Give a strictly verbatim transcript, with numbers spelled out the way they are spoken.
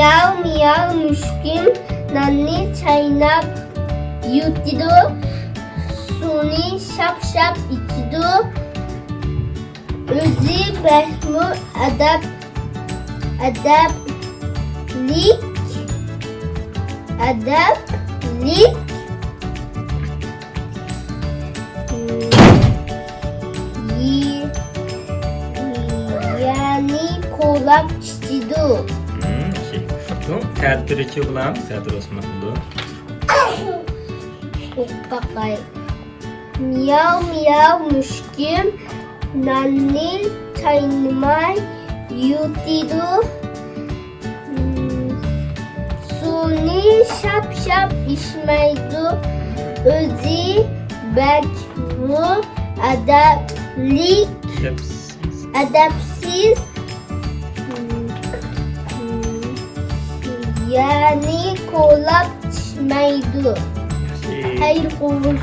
مىياۋ مىياۋ مۈشۈكۈم ناننى چايناپ يۇتىدۇ، سۇنى شاپ شاپ ئىچىدۇ. ئۆزى بەكمۇ ئەدەپ، ئەدەپلىك، ئەدەپلىك. يى-، يەنى كولاپ ئىچىدۇ. مم، ياخشى. بۇ تەتۈرىچۇ بۇلام، تەتۈر ئوسماقلىدۇ. ئوقۇپ باقاي. مىياۋ مىياۋ مۈشۈكۈم ناننى چاينىماي يۇتىدۇ. سۇنى شاپ شاپ ئىچمەيدۇ. ئۆزى بەكمۇ ئەدەپلىك، ئەدەپسىز. يەنى كولاپ ئىچمەيدۇ. خەير خوش.